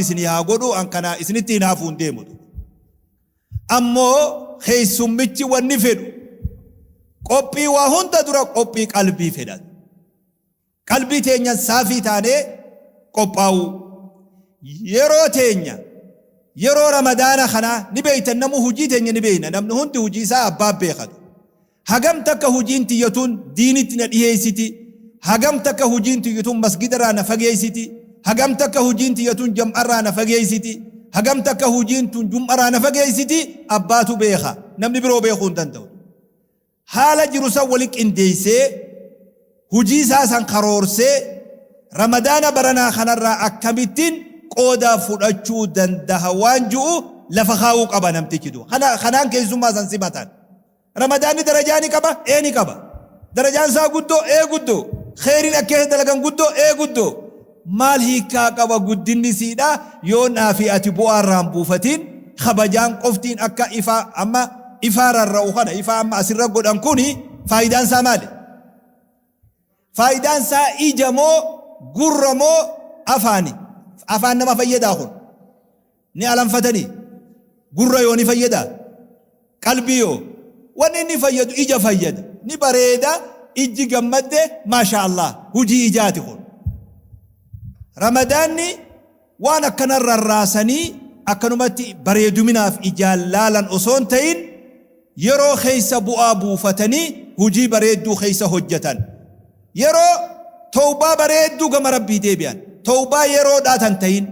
Isinii haa godhu, an kana isinitti hinaafuu hin deemu. Ammoo keessummichi wanni fedhu qophii waa hunda dura qophii qalbii fedha. Qalbii teenyan saafii taanee qophaa'uu. Yeroo teenya yeroo Ramadaana kanaa ni beeytan, namuu hujii teenya ni beeyna, namni hundi hujii isaa abbaa beekatu. Hagam takka hujiin tiyya tun diinitti na dhiheessiti, hagam takka hujiin tiyya tun masgidarraa na fageessiti, hagam takka hujiin tiyya tun jam'arraa na fageessiti, hagam takka hujiin tun jum'arraa na fageessiti, abbaatu beeka. Namni biroo beekuu hin danda'u. Haala jiru san wali qindeessee, hujii isaa san karoorsee, Ramadaana baranaa kanarraa akkamittiin qooda fudhachuu dandaha waan ju'u lafa kaa'uu qaba namtichi du'a. Kana, kanaan keessummaa san simatan. Ramadaanni darajaa ni qaba? Ee ni qaba. Darajaan isaa guddoo? Ee guddoo. Kheyriin akka keessa dalagan guddoo? Ee guddoo. Maal hiikkaa qaba guddinni isiidha yoo naa fi ati bu'aa irraa hin buufatin, kabajaan qoftiin akka ifaa amma ifaa rarra'u kana, ifaa amma asirra godhan kuni faayidaan isaa maali? Faayidaan isaa ija moo gurra moo afaani? Afaan nama fayyadaa kun? Ni alanfatanii? Gurra yoo ni fayyadaa? Qalbii yoo? Wanni inni fayyadu ija fayyada. Ni bareeda, ijji gammadde, maasha Allah. Hujii ijaati kun. Ramadaanni waan akkana rarraasanii akkanumatti bareeduminaaf ijaan laalan osoo hin ta'in, yeroo keessa bu'aa buufatanii hujii bareedduu keessa hojjatan. Yeroo towbaa bareedduu gama Rabbii deebi'an. Towbaa yeroodhaa tan tahin,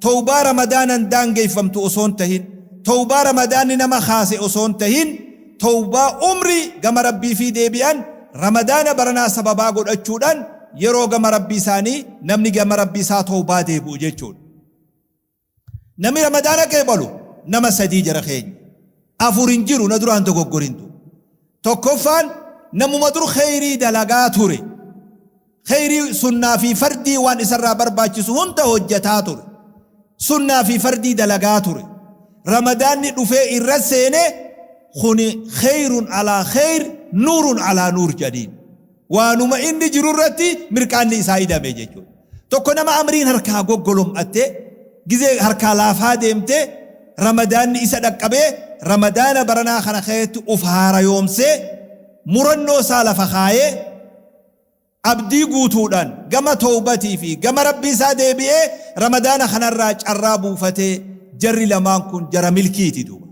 towbaa Ramadaanan daangeyfamtu osoo hin tahin, towbaa Ramadaanni nama kaase osoo hin tahin, towbaa umrii gama Rabbii fii deebi'an Ramadaana baranaa sababaa godhachuudhaan yeroo gama Rabbii isaanii namni gama Rabbii isaa towbaa deebi'u jechuudha. Namni Ramadaana qeebalu nama sadii jara keenya. Afur hin jiru, na duraan dogoggorintu. Tokkoffaan namuma dur kheyrii dalagaa ture. Kheyrii sunnaa fi fardii waan isarraa barbaachisu hunda hojjataa ture. Sunnaa fi fardii dalagaa ture. Ramadaanni dhufee irra seene, kuni kheyrun alaa kheyr, nuurun alaa nuur jedhaniin. Waanuma inni jiru irratti mirqaanni isaa idame jechuudha. Tokko nama amriin harkaa goggolom'atte, gizee harkaa laafaa deemte, Ramadaanni isa dhaqqabee, Ramadaana baranaa kana keessatti uf haarayoomsee, murannoo isaa lafa kaayee, abdii guutuudhaan gama towbatii fi gama Rabbii isaa deebi'ee Ramadaana kanarraa carraa buufatee, jarri lamaan kun jara milkiiti duuba.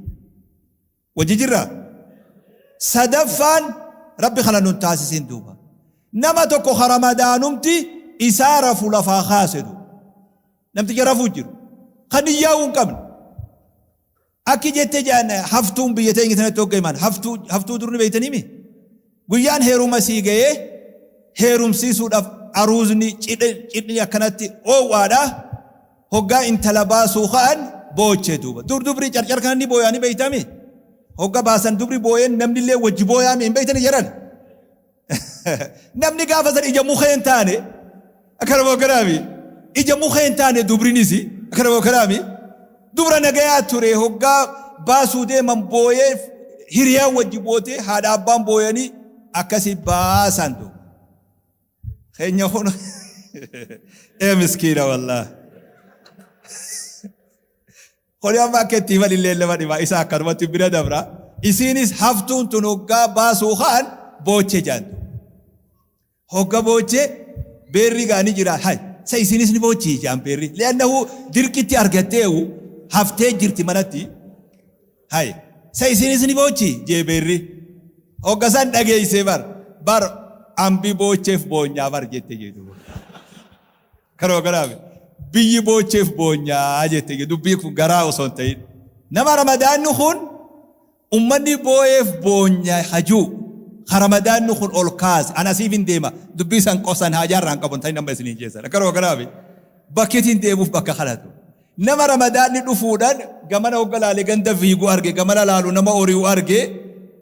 Wajji jirraa? Sadaffaan Rabbi kana nun taasisin duuba. Nama tokko ka Ramadaanumti isaa rafu lafaa kaase duuba. Namticha rafuu jiru. Ka niyyaa'uu hin qabne. Akki jette jedhan haftuun biyya teenya tanatti hogga himan. Haftuu, haftuu dur ni beeytaniimi? Guyyaan heeruma sii ga'ee heerumsiisuudhaaf aruuzni cidhe, cidhni akkanatti oowwaadha. Hoggaa intala baasuu ka'an booche duuba. Dur dubri carcar kana ni booyaa ni beeytami? Hogga baasan dubri booyeen namnillee wajji booyaami hin beeytani jedhan. Namni gaafa san ija mukee hin taane, akkana moo akkanaami? Ija mukee hin taane dubrinis, akkana moo akkanaami? Dubra nagayaa ture hoggaa baasuu deeman booyee, hiriyaan wajji bootee, haadha abbaan booyanii akkasi baasan duuba. Keenya kun ee miskiina wallahi. Kuni amma akka itti himan illee nama dhiba, isa akkanumatti bira dabra. Isiinis haftuun tun hoggaa baasuu ka'an booche jaantu. Hogga booche beerri gaa ni jira. Hay sa isiinis ni boochi jaan beerri. Li'annahu dirqitti argatteehu haftee jirti manatti. Hay sa isiinis ni boochi jee beerri. Hogga san dhageessee bar bar ambi boocheef boonyaa bar jette jeetu. Kanuma kanaaf biyyi boocheef boonyaa jette, dubbii kun garaa osoo hin ta'in. Nama Ramadaanni kun ummanni booyeef boonya hajuu ka Ramadaanni kun ol kaase an asiif hin deema, dubbii san qosan haajaa irraa hin qabu ta'in amma isiniin jeessan. Kanuma kanaaf bakki ittiin deemuuf bakka kanatu. Nama Ramadaanni dhufuudhaan gamana hogga laale ganda fiigu arge, gamana laalu nama ori'u arge,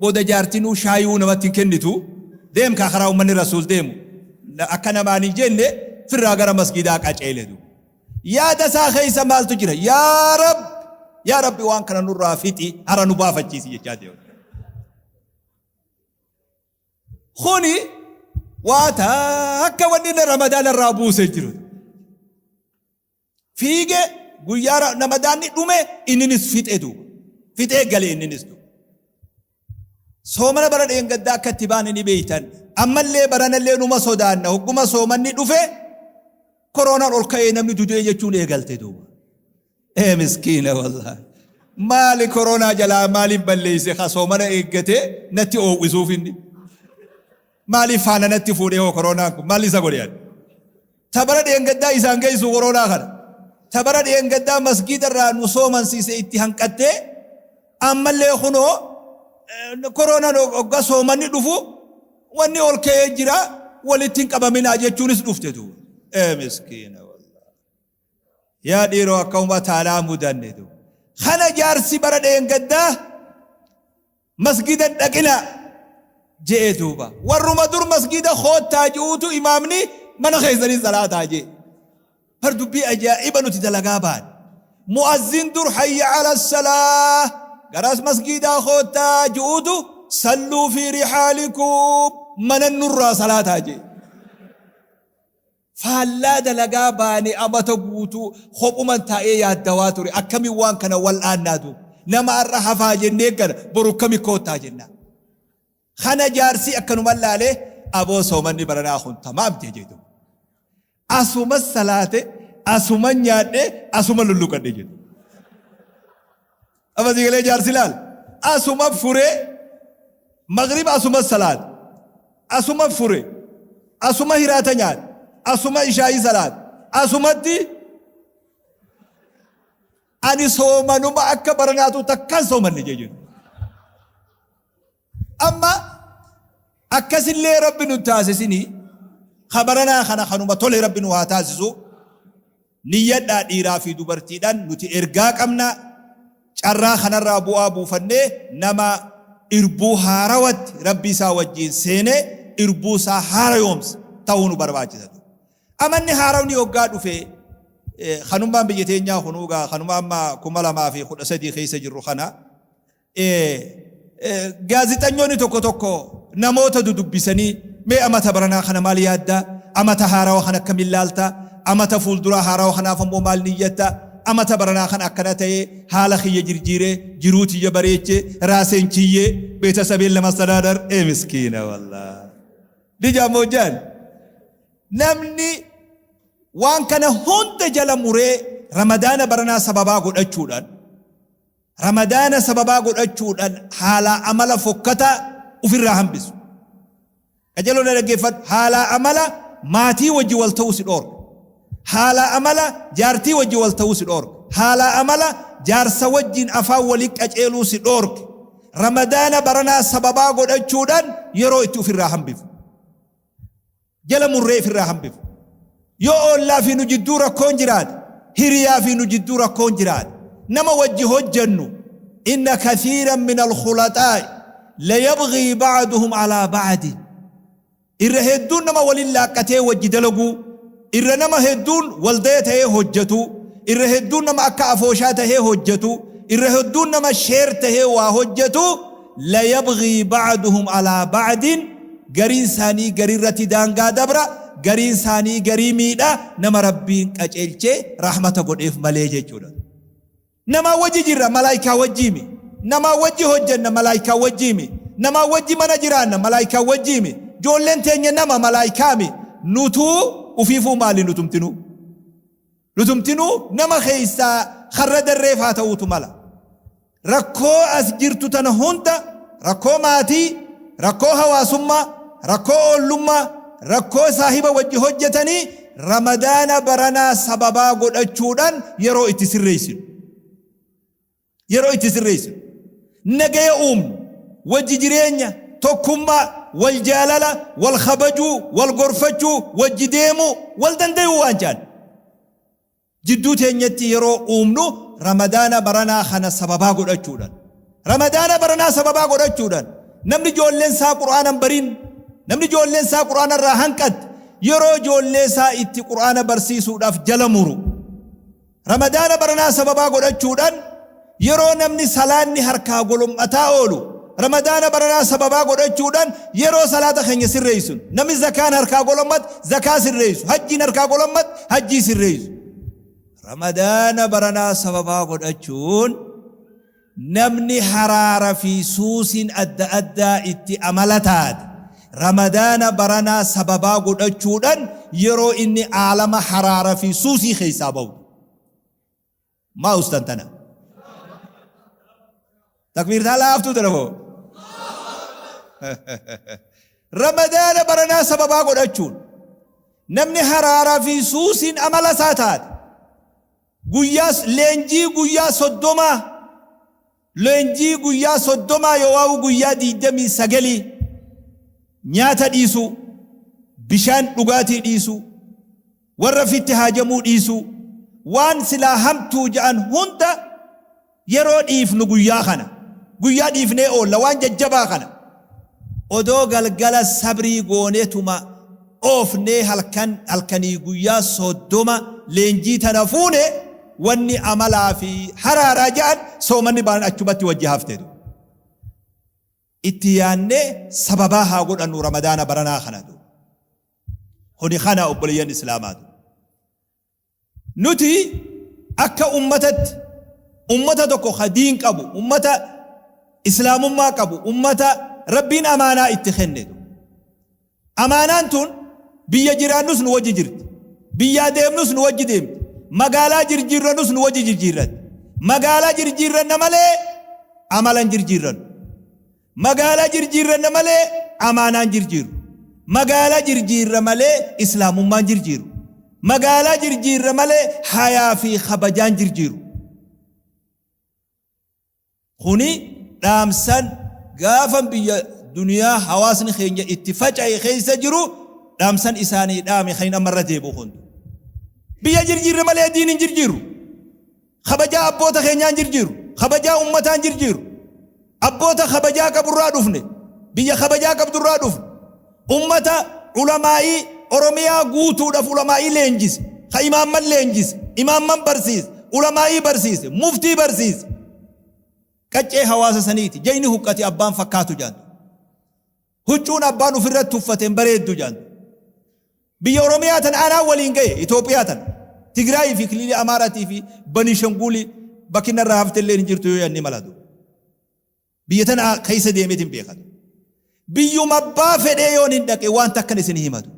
booda jaartinuu shaayuu namatti hin kennitu, deem kaa karaa ummanni Rasuul deemu akka namaan hin jenne firraa gara masgiidaa qaceele duuba. Yaada isaa keessa maaltu jira? Yaa Rabbi, yaa Rabbi, waan kana nurraa fixi, hara nu baafachiisi jechaa deema. Kuni waa takka wanni inni Ramadaana irraa buusee jiru. Fiige Guyyaa Ramadaanni dhume inninis fixe duuba. Fixee gale inninis duuba. Soomana bara dheengaddaa akka itti baane ni beeytan. Ammallee baranallee numa sodaanna. Hogguma soomanni dhufe koroonaan ol ka'ee namni dudee jechuun eegalte duuba. Ee miskiina wallaahi. Maali koronaa jalaa maaliin balleeyse ka soomana eeggatee natti oowwisuuf inni. Maaliif faana natti fuudhee hoo koronaan kun maal isa godhe ani. Ta bara dheengaddaa isaan geessu koronaa kana. Ta bara dheengaddaa masgiida irraa nu soomansiise itti hanqattee ammallee kunoo koronaan hogga soomanni dhufu wanni ol ka'ee jira walitti hin qabaminaa jechuunis dhufte duuba. Ee miskiina wallaahi. Yaa dhiiroo akkamuma taalaa mudanne du. Kana jaarsi bara dheengaddaa masgida hin dhaqinaa je'e duuba. Warruma dur masgida koottaa je'uutu imaamni mana keessanii salaataa je'e. Bar dubbii ajaa'iba nuti dalagaa baane. Mu'azzin dur hayya ala salaa garas masgidaa koottaa je'uutu salluu fi rihaalikum mana nurraa salaataa je'e. Faallaa dalagaa baane amata guutuu kophuman taa'ee yaaddawaa ture akkamiin waan kana wal'aannaa duuba nama har'a hafaa jennee kana boru akkami koottaa jennaa. Kana jaarsii akkanuman laalee aboo soomanni baranaa kun tamaam jee jedhu. Asuma salaate asuma nyaadhe asuma lulluqadhe jedhu. Amma sii galee jaarsi laal. Asuma furee magriba asuma salaate. Asuma fure. Asuma hiraata nyaate. Asuma ishaayii salaate. Asumatti ani soomanuma akka baranaatu takkaan soomanne jee jedhu. Amma akkasillee Rabbi nun taasisini ka baranaa kana kanuma tole Rabbi nu haa taasisu. Niyyadhaa dhiiraa fi dubartiidhaan nuti ergaa qabna. Carraa kanarraa bu'aa buufannee nama irbuu haarawatti Rabbi isaa wajjiin seenee irbuu isaa haarayoomse ta'uu nu barbaachisa. Amanni haarawni hoggaa dhufe kanummaan biyya teenyaa kunuugaa kanuma amma 2013 keessa jirru kana Gaazexanyoonni tokko tokko namoota dudubbisanii mee amata baranaa kana maal yaadda? Amata haarawa kana akkamiin laalta? Amata fuulduraa haarawa kanaaf ammoo maal niyyatta? Amata baranaa kana akkana ta'ee haala kiyya jirjiiree jiruu tiyya bareechee raaseen chiyyee beetasabeen lamastadaadar ee miskiina wallaa. Dija ammoo jaan namni waan kana hunda jala muree Ramadaana baranaa sababaa godhachuudhaan Ramadaana sababaa godhachuudhaan haalaa amala fokkataa ufirraa hambisu. Qajeeloo na dhaggeeffadhu. Haalaa amala maatii wajji wal ta'uu si dhoorka. Haalaa amala jaartii wajji wal ta'uu si dhoorka. Haalaa amala jaarsa wajjin afaan walii qaceeluu si dhoorke. Ramadaana baranaa sababaa godhachuudhaan yeroo itti ufirraa hambifu. Jala murree ifirraa hambifu. Yoo oollaa fi nu jidduu rakkoon jiraate, hiriyaa fi nu jidduu rakkoon jiraate, nama wajji hojjannu inna kathiiran min alkhulaxaa'i layabghii ba'duhum alaa ba'din. Irra hedduun nama waliin laaqqatee wajji dalaguu, irra nama hedduun waldaya ta'ee hojjatu, irra hedduun nama akka afooshaa tahee hojjatu, irra hedduun nama sheer tahee waa hojjatu layabghii ba'duhum alaa ba'din gariin isaanii garii irratti daangaa dabra, gariin isaanii garii miidha, nama Rabbiin qaceelchee rahmata godheef malee jechuudha. Namaa wajji jirra malaaykaa wajjiimi. Namaa wajji hojjanna malaaykaa wajjiimi. Namaa wajji mana jiraanna malaaykaa wajjiimi. Joolleen teenya nama malaaykaami. Nutuu ufiifuu maali nutumtinuu? Nutumtinuu nama keessaa karra darreef haa ta'uutu mala. Rakkoo as jirtu tana hunda, rakkoo maatii, rakkoo hawaasummaa, rakkoo oollummaa, rakkoo saahiba wajji hojjetanii Ramadaana baranaa sababaa godhachuudhaan yeroo itti sirreessinu. Yeroo itti sirreessinu. Nagaya uumnu, wajji jireenya, tokkummaa, wal jaalala, wal kabajuu, wal gorfachuu, wajji deemuu, wal dandayuu waan jaan. Jidduu teenyatti yeroo uumnu Ramadaana baranaa kana sababaa godhachuudhaan. Ramadaana baranaa sababaa godhachuudhaan namni ijoolleen isaa Qur'aana hin barin, namni ijoolleen isaa Qur'aana irraa hanqatte yeroo ijoollee isaa itti Qur'aana barsiisuudhaaf jala muru. Ramadaana baranaa sababaa godhachuudhaan Yeroo namni salaanni harkaa golom'ataa oolu, Ramadaana baranaa sababaa godhachuudhaan yeroo salaata keenya sirreessinu. Namni zakaan harkaa golom'ate zakaa sirreessu, hajjiin harkaa golom'ate hajjii sirreessu. Ramadaana baranaa sababaa godhachuun namni haraara fi suusiin adda addaa itti amala taate Ramadaana baranaa sababaa godhachuudhan yeroo inni aalama haraara fi suusii keessaa bahu. Maa ustan tana? Takbiirtaa laaftuu tana hoo? Ramadaana baranaa sababaa godhachuun namni haraaraa fi suusiin amala isaa taate guyyaa leenjii guyyaa 30 leenjii guyyaa 30 yoowaa'u guyyaa 29 nyaata dhiisuu, bishaan dhugaatii dhiisuu, warra fitti haajamuu dhiisuu, waan silaa hamtuu ja'an hunda yeroo dhiifnu guyyaa kana. Guyyaa dhiifnee oolla waan jajjabaa kana. Odoo galgala sabrii gooneetuma oofnee halkan halkanii guyyaa 30 leenjii tana fuune wanni amalaa fi haraaraa ja'an soomanni baanan achumatti wajji hafte. Itti yaannee sababaa haa godhannu Ramadaana baranaa kana. Kuni kana obboleeyyan Islaamaatu. Nuti akka ummatatti ummata tokko ka diin qabu, ummata Islaamummaa qabu, ummata Rabbiin amaanaa itti kenne. Amaanaan tun biyya jiraannus nu wajji jirti. Biyyaa deemnus nu wajji deemti. Magaalaa jirjiirrannus nu wajji jirjiirratti. Magaalaa jirjiirranna malee amala hin jirjiirrannu. Magaalaa jirjiirranna malee amaanaa hin jirjiirru. Magaalaa jirjiirra malee Islaamummaa hin jirjiirru. Magaalaa jirjiirra malee hayaa fi kabajaa hin jirjiirru. Kuni dhaamsan gaafan biyya duniyaa hawaasni keenya itti faca'e keessa jiru dhaamsan isaanii dhaame kan amma irra deebi'u kun. Biyya jirjiirre malee diin hin jirjiirru. Kabajaa abboota keenyaa hin jirjiirru. Kabajaa ummataa hin jirjiirru. Abboota kabajaa qaburraa dhufne. Biyya kabajaa qabdurraa dhufne. Ummata ulamaa'ii Oromiyaa guutuudhaaf ulamaa'ii leenjise. Ka imaamman leenjise. Imaamman barsiise. Ulamaa'ii barsiise. Muftii barsiise. Qaccee hawaasa saniiti. Jayni huqqati abbaan fakkaatu jaantu. Huccuun abbaan ofirratti uffate hin bareeddu jaantu. Biyya Oromiyaa tana anaan waliin gahe Itoophiyaa tana. Tigraayii fi kililii Amaaraatii fi Banishanguulii bakki narraa hafte illee hin jirtu yoo yaadni malatu. Biyya tana keessa deemeetiin beekatu. Biyyuma abbaa fedhee yoon hin dhaqe waan takkan isin himatu.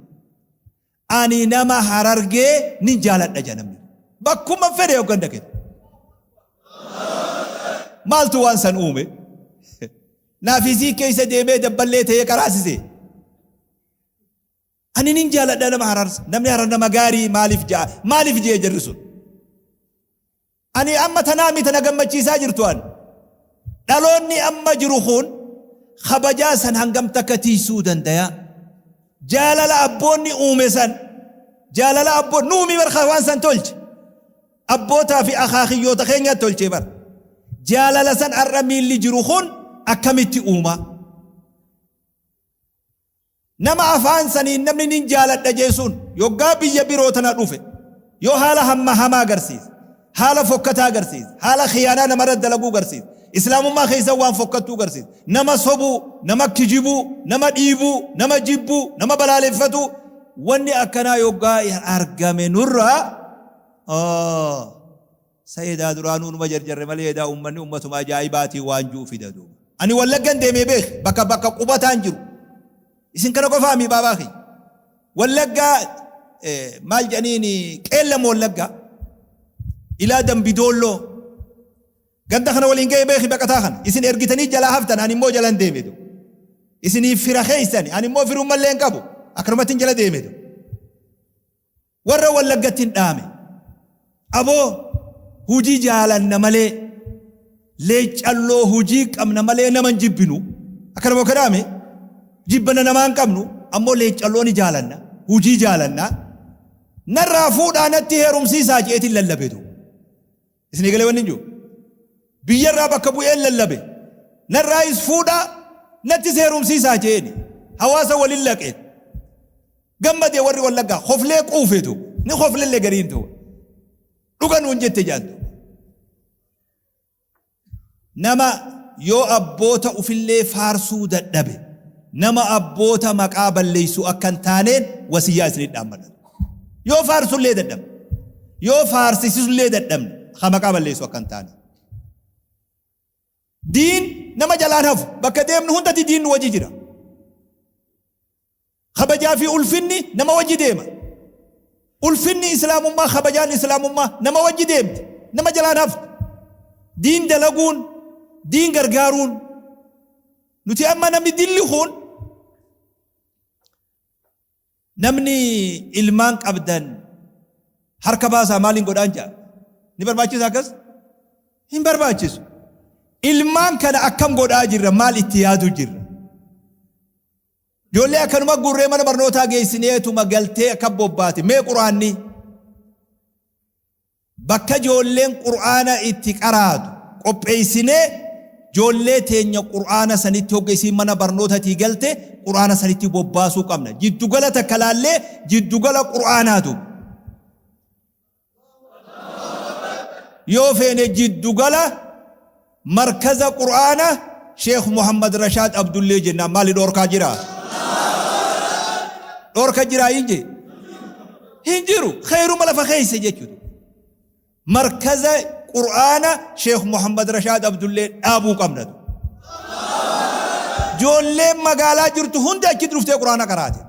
Ani nama Harargee nin jaaladha jedha namni. Bakkuma fedhe yookaan dhaqe. Maaltu waan san uume? Naafisii keessa deemee dabballee ta'ee qaraasise. Ani nin jaaladha nama Harar. Namni Harar nama gaarii maaliif ja'a? Maaliif jee jarri sun? Ani amma tanaa miti na gammachiisaa jirtu an. Dhaloonni amma jiru kun kabajaa san hangam takka tiysuu dandaya? Jaalala abboonni uume san, jaalala abboon nuumi bar ka waan san tolche. Abbootaa fi akaakiyyoota keenya tolchee bar. Jaalala san har'a miilli jiru kun akkamitti uuma? Nama afaan saniin namni nin jaaladha jee sun yoggaa biyya biroo tana dhufe yoo haala hamma hamaa agarsiise, haala fokkataa agarsiise, haala khiyaanaa namarra dalaguu garsiise, Islaamummaa keessa waan fokkattuu garsiise, nama sobuu, nama kijibuu, nama dhiibuu, nama jibbuu, nama balaaleffatuu, wanni akkanaa yoggaa argame nurraa Sa edaa duraanuu numa jarjarre malee edaa ummanni ummatuma ajaa'ibaatii waan ju'u fida duuba. Ani Wallaggan deemee beeki bakka bakka qubataan jiru. Isin kana qofaa mii baabaa kiyya. Wallaggaa maal jedhaniin Qeellam Wallaggaa ilaa Dambidoolloo ganda kana waliin ga'ee beeki baqataa kana. Isin ergitanii jalaa haftan ani immoo jalan deeme duuba. Isinii fira keeysani ani immoo firummallee hin qabu akkanumattin jala deeme duuba. Warra Wallaggattin dhaame. Aboo hujii jaalanna malee leeccalloo hujii qabna malee nama hin jibbinu. Akkana moo kadaame jibbana namaa hin qabnu ammoo leeccalloo ni jaalanna hujii jaalanna. Narraa fuudhaa natti heerumsiisaa je'eetiin lallabe duuba. Isinii galee wanni hin jiru. Biyyarraa bakka bu'een lallabe. Narraayis fuudhaa nattis heerumsiisaa je'eeni. Hawaasa walin laqe. Gammadee warri Wallaggaa koflee quufetu. Ni koflelle gariin ta'u. Dhuga nuun jette jedhan. Nama yoo abboota ufillee faarsuu dadhabe nama abboota maqaa balleessu akka hin taaneen wasiyyaa isinit dhaammadha. Yoo faarsullee dadhabe. Yoo faarsisisullee dadhabne ka maqaa balleessu akka hin taane. Diin nama jalaan hafu bakka deemnu hundatti diin nu wajji jira. Kabajaa fi ulfinni nama wajji deema. Ulfinni Islaamummaa, kabajaan Islaamummaa nama wajji deemti. Nama jalaan haftu. Diin dalaguun, diin gargaaruun. Nuti amma namni dilli kun namni ilmaan qabdan harka baasaa maaliin godhaan ja'a. Ni barbaachisa akkas? Hin barbaachisu. Ilmaan kana akkam godhaa jirra? Maal itti yaadu jirra? Ijoollee akkanuma guurree mana barnootaa geessineetuma galtee akka bobbaate. Mee Qur'aanni bakka ijoolleen Qur'aana itti qaraatu qopheessinee ijoollee teenya Qur'aana sanitti hogga isiin mana barnootatii galte Qur'aana sanitti bobbaasuu qabna. Jiddugala takka laallee jiddugala Qur'aanaatu. Yoo feene jiddugala markaza Qur'aana Sheekh Muhammad Rashaad Abdullee jennaan maali dhoorkaa jira? Dhoorka jiraa hin jee? Hin jiru. Kheeruma lafa keessa jechuudha. Markaza Qur'aana Sheekh Muhammad Rashaad Abdullee dhaabuu qabna. Ijoolleen magaalaa jirtu hundi achitti dhuftee Qur'aana qaraate.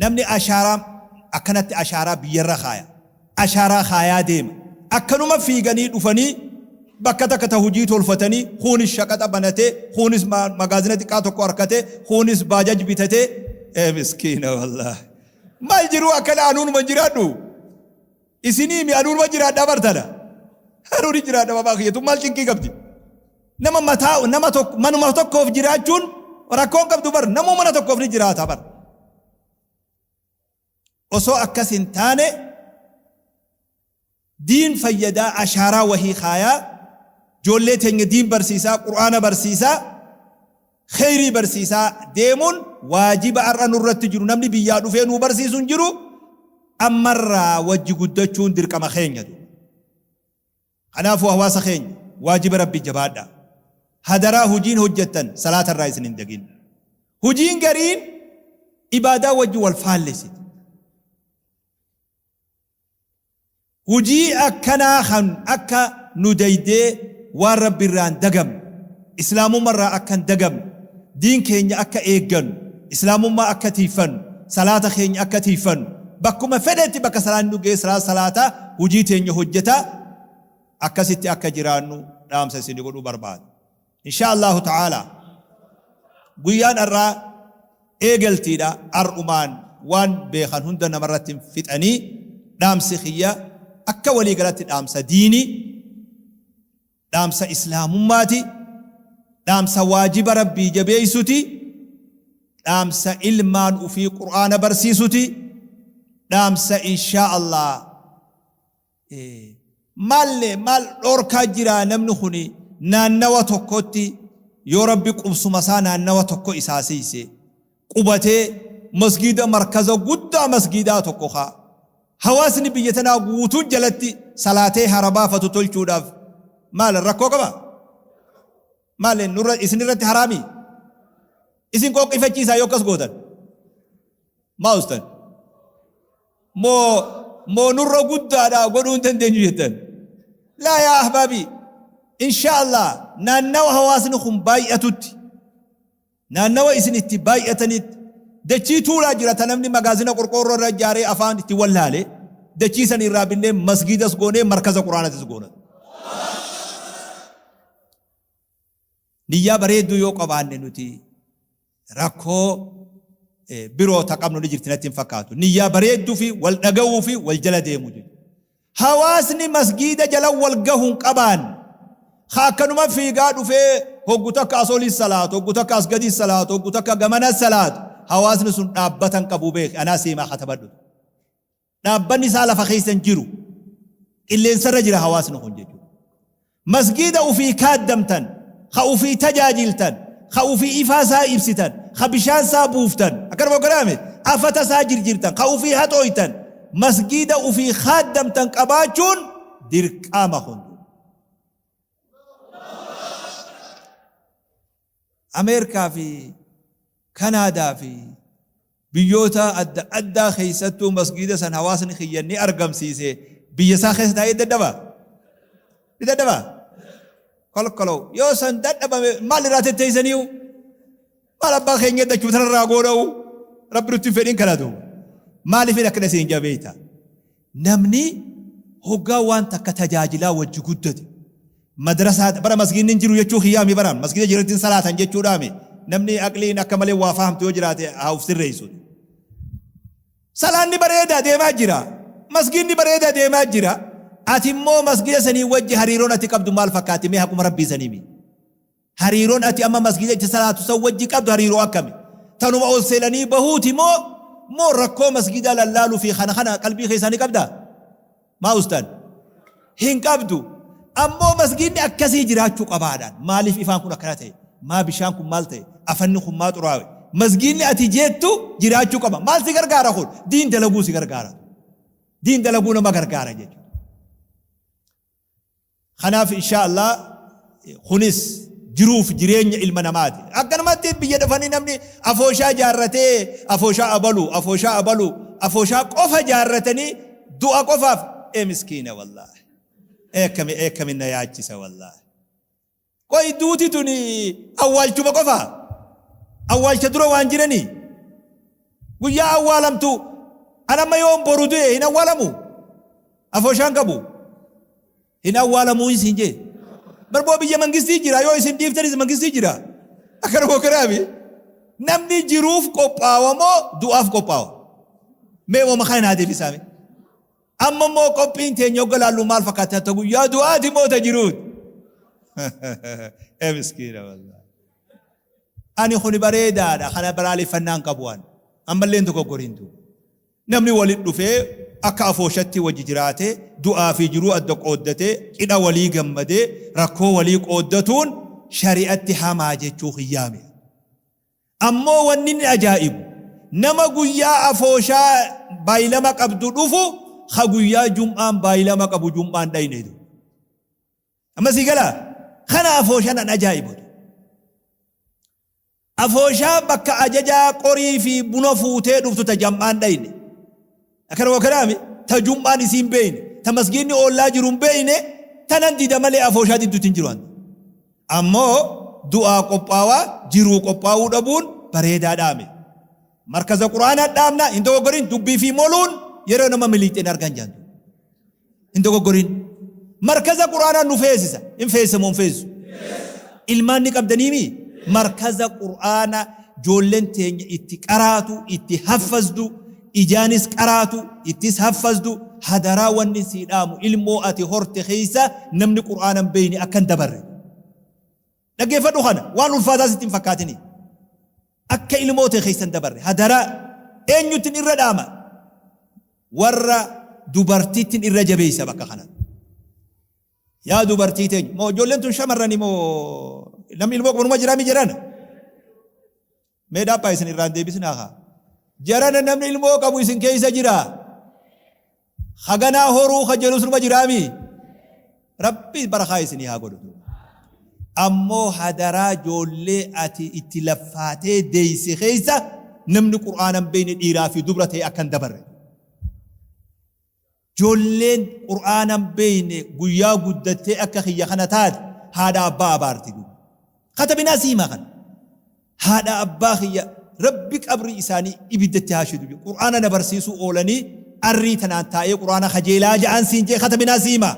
Namni ashaaraa akkanatti ashaaraa biyyarra kaaya. Ashaaraa kaayaa deema. Akkanuma fiiganii dhufanii bakka takka ta hujii tolfatanii kuunis shaqaxa banatee kuunis magaazina xiqqaa tokko arkatee kuunis baajaj bitatee ee miskiina wallaahi. Maal jiruu akkana anuunuma jiraadhu. Isinii mi anuunuma jiraadhaa bartana. Anuuni jiraadha babaa kiyya tun maal cinqii qabdi. Nama mataa nama tokko manuma tokkoof jiraachuun rakkoon qabdu bar namuu mana tokkoof ni jiraata bar. Osoo akkas hin taane diin fayyadaa ashaaraa wahii kaayaa ijoollee teenya diin barsiisaa qur'aana barsiisaa kheyrii barsiisaa deemuun waajiba har'a nurratti jiru namni biyyaa dhufee nuu barsiisu hin jiru ammarraa wajji guddachuun dirqama keenya. Kanaafuu hawaasa keenya waajiba Rabbii jabaadhaa. Hadaraa hujiin hojjattan salaata irraa isin hin dagin. Hujiin gariin ibaadaa wajji wal faallessiti. Hujii akkanaa kan akka nu daydee waan Rabbi irraa hin dagamne, Islaamumma irraa akka hin dagamne, diin keenya akka eeggannu, Islaamummaa akka tiiyfannu, salaata keenya akka tiiyfannu, bakkuma fedhetti bakka salaanni nu ga'e salaata salaataa, hujii teenya hojjataa akkasitti akka jiraannu dhaamsa isinii godhuu barbaada. Inshaa Allaahu ta'aalaa guyyaan arraa eegaltiidha ar'umaan waan beekan hunda namarratti hin fixanii dhaamsi kiyya akka walii galatti dhaamsa diinii Dhaamsa Islaamummaati, dhaamsa waajiba Rabbii jabeeysuti, dhaamsa ilmaan ufii Qur'aana barsiisuti, dhaamsa inshaa Allah maal maal dhoorkaa jiraa namni kuni naannawa tokkotti yoo Rabbi qubsuma isaa naannawa tokko isaa siiyse qubatee masgiida markaza guddaa masgiidaa tokko kaa Hawaasni biyya tanaa guutuun jalatti salaatee hara baafatu tolchuudhaaf maal rakkoo qaba? Maal nurra isin irratti haraamii? Isin qooqqifachiisaa yoo akkas gootan? Maa ustan? Moo moo nurra guddaadha godhuu hin dandeenyu jettan? Laa yaa ahbaabii insha Allah naannawa hawaasni kun baay'atutti Naannawa isin itti baay'atanitti dachii tuulaa jira ta namni magaazina qorqoorroo irra ijaaree afaan itti wallaale dachii san irraa binnee masgiidas goonee markaza quraanatis goona. Niyyaa bareedduu yoo qabaanne nuti rakkoo biroo ta qabnu ni jirti natti hin fakkaatu. Niyyaa bareedduu fi wal dhaga'uu fi wal jala deemuu jechuudha. Hawaasni masgiida jala wal gahu hin qabaanne, ka akkanuma fiigaa dhufee hoggu takka as olis salaatu, hoggu takka as gadis salaatu, hoggu takka gamanas salaatu, hawaasni sun dhaabbata hin qabu beeki, anaa si himaa katabadhu. Dhaabbanni isaa lafa keessa hin jiru. Qilleensarra jira hawaasni kun jechuudha. Masgiida ufii kaaddamtan, ka ufii tajaajiltan, ka ufii ifaa isaa ibsitan, ka bishaan isaa buuftan, akkanuma godhaame, afata isaa jirjirtan, ka ufii haxooytan, masgiida ufii kaaddamtan qabaachuun dirqama kun. Ameerikaa fi Kanaadaa fi Biyyoota adda addaa keessattuu masgiida san hawaasni kiyya ni argamsiise. Biyya isaa keessa taa'ee dadhaba? Ni dadhaba? Kolkolow. Yoo san dadhabame maal irraa tetteessaniiyu? Maal abbaa keenya dachuu tanarraa goona'u? Rabbi nutti hin fedhin kana duuba. Maaliifin akkana isin jabeeyta? Namni hoggaa waan takka tajaajilaa wajji guddate, madrasaa, bara masgiidni hin jiru jechuu kiyyaami baraan, masgiida jiranitti hin salaatan jechuudhaami, namni aqliin akka malee waa fahamtu yoo jiraate haa uf sirreessu. Salaanni bareedaa deemaa jira, masgiidni bareedaa deemaa jira, ati immoo masgiida sanii wajji hariiroon ati qabdu maal fakkaatti mee haquma Rabbii sanii mi? Hariiroon ati amma masgiida itti salaatu san wajji qabdu hariiroo akkami? Tanuma ol seenanii bahuuti moo moo rakkoo masgiidaa lallaaluu fi kana kana qalbii keessaa ni qabdaa? Maa ustaan? Hin qabdu. Ammoo masgiidni akkasii jiraachuu qabaadhaan. Maaliif ifaan kun akkana ta'e? Maa bishaan kun maal ta'e? Afanni kun maa xuraawe? Masgiidni ati jettu jiraachuu qaba. Maal si gargaara kun? Diin dalaguu si gargaara. Diin dalaguu nama gargaara jechuudha. Kanaaf inshaa Allah kunis jiruuf jireenya ilma namaati. Akkanumatti biyya dhufanii namni afooshaa jaarratee afooshaa abalu, afooshaa abalu, afooshaa qofa jaarratanii du'a qofaaf ee miskiina wallaahi. Ee akkami ee akkami na yaachisa wallaahi. Qoy duuti tuni awwaalchuma qofa? Awwaalcha dura waan jiranii? Guyyaa awwaalamtu an amma yoon boru du'e hin awwaalamu? Afooshaan qabu? Hin awwaalamuu siin jee. Barboo biyya mangistii jira yoo isin dhiiftanis mangistii jira. Akkana kokkaraami. Namni jiruuf qophaawa moo du'aaf qophaawa? Mee wama kana naa deebisaa mee. Amma immoo qophiin teenya hogga laallu maal fakkaata? Ta guyyaa du'aati moo ta jiruuti? Ee miskiina wallaahi. Ani kuni bareedaadha kana balaaleffannaa hin qabu ani. Ammallee hin dogoggoriin duuba. Namni walitti dhufee akka afooshatti wajji jiraatee du'aa fi jiruu adda qooddatee cidha walii gammadee rakkoo walii qooddatuun shari'atti hamaa jechuu kiyyaami. Ammoo wanni inni ajaa'ibu, nama guyyaa afooshaa baaylama qabdu dhufu, ka guyyaa jum'aan baaylama qabu jum'aan dhayne duuba. Amma sii galaa? Kana afooshaan an ajaa'ibu. Afooshaa bakka ajajaa qorii fi buna fuutee dhuftu ta jam'aan dhayne. Akkana moo akkanaami? Ta jum'aan isii hin beeyne, ta masgiidni oollaa jiru hin beeyne, tanan dida malee afooshaa diddutti hin jiru an. Ammoo du'aa qophaawaa jiruu qophaawuu dhabuun bareedaa dhaame. Markaza Qur'aanaa dhaamna hin dogoggorin dubbii fi moluun yeroo nama miliixxe hin argan jedhan. Hin dogoggorin. Markaza Qur'aanaa nu feesisa. Hin feesisa moo hin feesisu? Ilmaan ni qabdaniimi? Markaza Qur'aana joolleen teenya itti qaraatu, itti haffazdu, ijaanis qaraatu, ittis haffazdu, hadaraa wanni sii dhaamu ilmoo ati horte keessa namni Qur'aana hin beeyne akka hin dabarre. Dhaggeeffadhu kana waan ulfaataa sitti hin fakkaatini. Akka ilmoo tee keessa hin dabarre. Hadaraa eenyuttin irra dhaama? Warra dubartittin irra jabeessa bakka kana. Yaa dubartii teenya moo ijoolleen tun shamarrani moo namni ilmoo qabu numa jiraami jarana? Mee dhaaphaa isin irraan deebisinaa kaa. Jarana namni ilmoo qabu isin keessa jira. Haganaa horuu ka jedhus numa jiraami. Rabbi barakaa isinii haa godhu. Ammoo hadaraa ijoollee ati itti laffaatee deeyse keessa namni Qur'aana hin beekne dhiiraa fi dubra ta'e akka hin dabarre. Joolleen Qur'aana hin beeyne guyyaa guddattee akka kiyya kana taate haadha abbaa abaarti duuba. Katabinaa si hima kana. Haadha abbaa kiyya Rabbi qabrii isaanii ibiddatti haa shidu jedhu. Qur'aana na barsiisuu oolanii arrii tanaan taa'ee Qur'aana kajeelaa ja'an siin jee katabinaa si hima.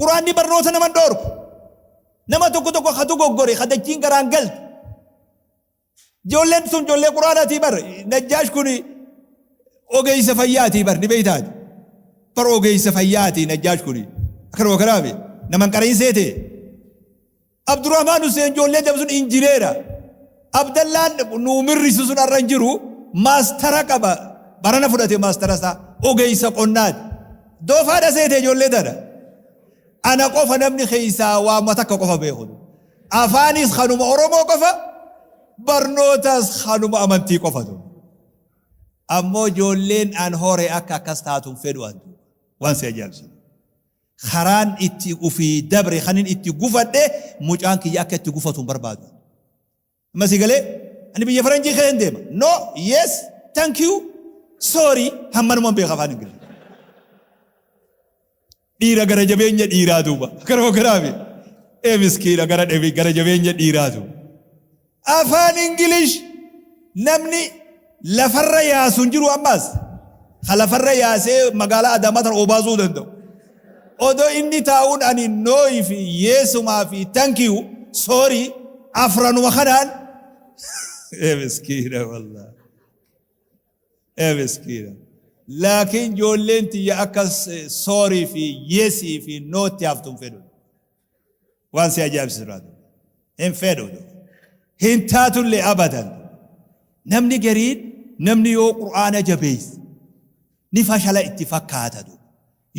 Qur'aanni barnoota nama hin dhoorku. Nama tokko tokko ka dogoggore ka dachiin garaan galte. Ijoolleen sun ijoollee Qur'aanaatii bar. Najjaash kun ogeessa fayyaatii bar ni beeytaati. Bar ogeessa fayyaatii Najjaash kun. Akkanuma kanaami nama hin qarayin seete. Abdurrahmaan Hussein ijoollee jedhamu sun injineera. Abdallaan nuu mirrisu sun har'a hin jiru maastara qaba. Barana fudhate maastara isaa ogeessa qonnaati. Doofaadha seete ijoollee tana. Ana qofa namni keessaa waamma takka qofa beeku. Afaanis kanuma Oromoo qofa, barnootas kanuma amantii qofatu. Ammoo ijoolleen an hore akka akkas taatu hin fedhu an duuba. Waan si ajaa'ibsiisu. Karaan itti ufii dabre kanin itti gufadhe mucaan kiyya akka itti gufatu hin barbaadu. Amma si galee? Ani biyya faranjii keessa hin deema. No, yes, thank you, sorry, hammanuman beeka afaan Ingiliffaa. Dhiira gara jabeenya dhiiraa duuba. Garoo garaami. Ee miskiina gara dhebi gara jabeenya dhiiraa duuba. Afaan Ingilish namni lafarra yaasu hin jiru ammaas. Ka lafarra yaasee magaalaa Adaamaa tana obaasuu danda'u. Odoo inni taa'uun ani nooyi fi yeesumaa fi thank you sorry afranuma kanaan ee miskiina wallah. Ee miskiina. Laakiin ijoolleen tiyya akka sorry fi yesii fi nootti haftu hin fedhu. Waan si ajaa'ibsiisu laatu. Hin fedhu. Hin taatullee abadan. Namni gariin namni yoo Qur'aana jabeesse ni fashala itti fakkaata.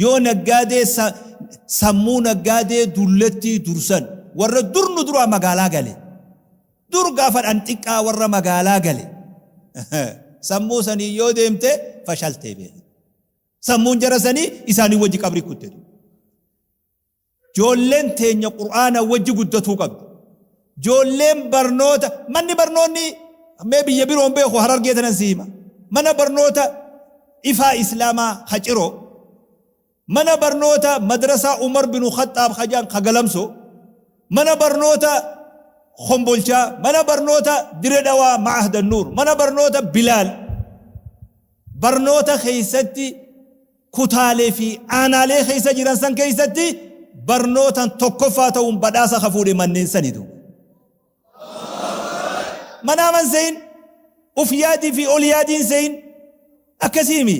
Yoo naggaadee sammuu naggaadee dullattii dursan warra dur nu duraa magaalaa gale. Dur gaafa dhan xiqqaa warra magaalaa gale. Sammuu sanii yoo deemte fashaltee beeki. Sammuun jara sanii isaanii wajji qabrii kutte. Joolleen teenya Qur'aana wajji guddatuu qabdi. Joolleen barnoota manni barnoonni mee biyya biroon beeku Harargee tanan si hima. Mana barnoota ifaa Islaamaa Haciroo, mana barnoota madrasaa Umar binu Khaxxaab Hajaan Kagalamso, mana barnoota Kombolchaa, mana barnoota Dire Dhawaa Ma'ahda Nuur, mana barnoota Bilaal barnoota keessatti kutaalee fi aanaalee keessa jiran san keessatti barnootan tokkoffaa ta'uun badhaasa ka fuudhe manneen sani duuba. Manaaman seyin, uf yaadii fi ol yaadiin seyin akkasiimi.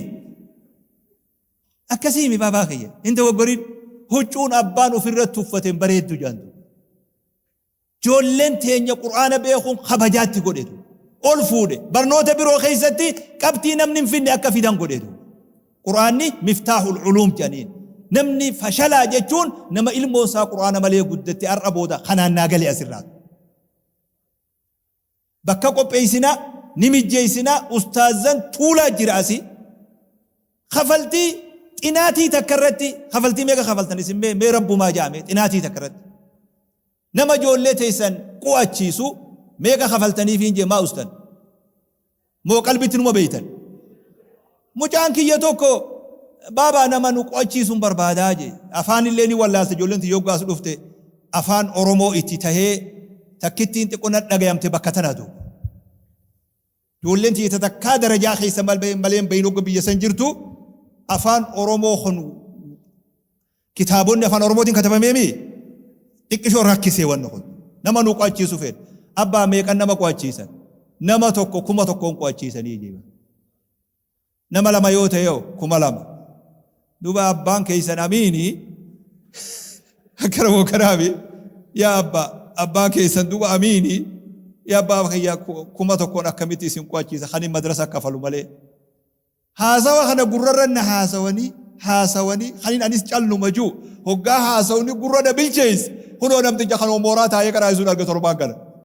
Akkasiimi baabaa kiyya. Hin dogoggorin. Huccuun abbaan ofirratti uffate hin bareeddu jedhan duuba. Joolleen teenya Qur'aana beekuun kabajaatti godhetu. Ol fuudhe. Barnoota biroo keessatti qabxii namni hin finne akka fidan godhetu. Qur'aanni miftaahul uluum jedhaniin. Namni fashalaa jechuun nama ilmoo isaa Qur'aana malee guddatte har'a booda kanaan naa gale asirraa. Bakka qopheessinaa, ni mijjeessinaa, ustaazan tuulaa jira asii. Kafaltii xinaatii takka irratti kafaltii meeqa kafaltan isin mee mee rabbumaa jaame xinaatii takka irratti. Nama ijoollee teessan qu'achiisu meeqa kafaltaniifiin jee maa ustan? Moo qalbitti numa beeytan? Mucaan kiyya tokko baabaa nama nu qu'achiisuun barbaadaa jee. Afaan illee ni wallaalte ijoolleen tiyya yoggaas dhufte afaan Oromoo itti tahee takkittiin xiqqoo na dhagayamte bakka tana duuba. Ijoolleen tiyya ta takkaa darajaa keessa malee hin bahin hogga biyya san jirtu afaan Oromoo kun kitaabonni afaan Oromootiin katabameemi xiqqishoo rakkisee wanni kun nama nu qo'achiisu fedha. Abbaa meeqan nama qo'achiisan? Nama tokko 1000n qo'achiisanii jechuudha. Nama lama yoo ta'e hoo 2000. Duuba abbaan keessan amiini akkana moo kanaami yaa abbaa abbaan keessan duuba amiini yaa abbaa kiyya 1000n akkamitti isin qo'achiisa kanin madrasa kafalu malee. Haasawa kana gurrarra na haasawanii haasawanii kanin anis calluma jiru hoggaa haasawni gurra na bilcheesse kunoo namticha kanuma mooraa taa'ee qaraa'isuun arga torbaan kana.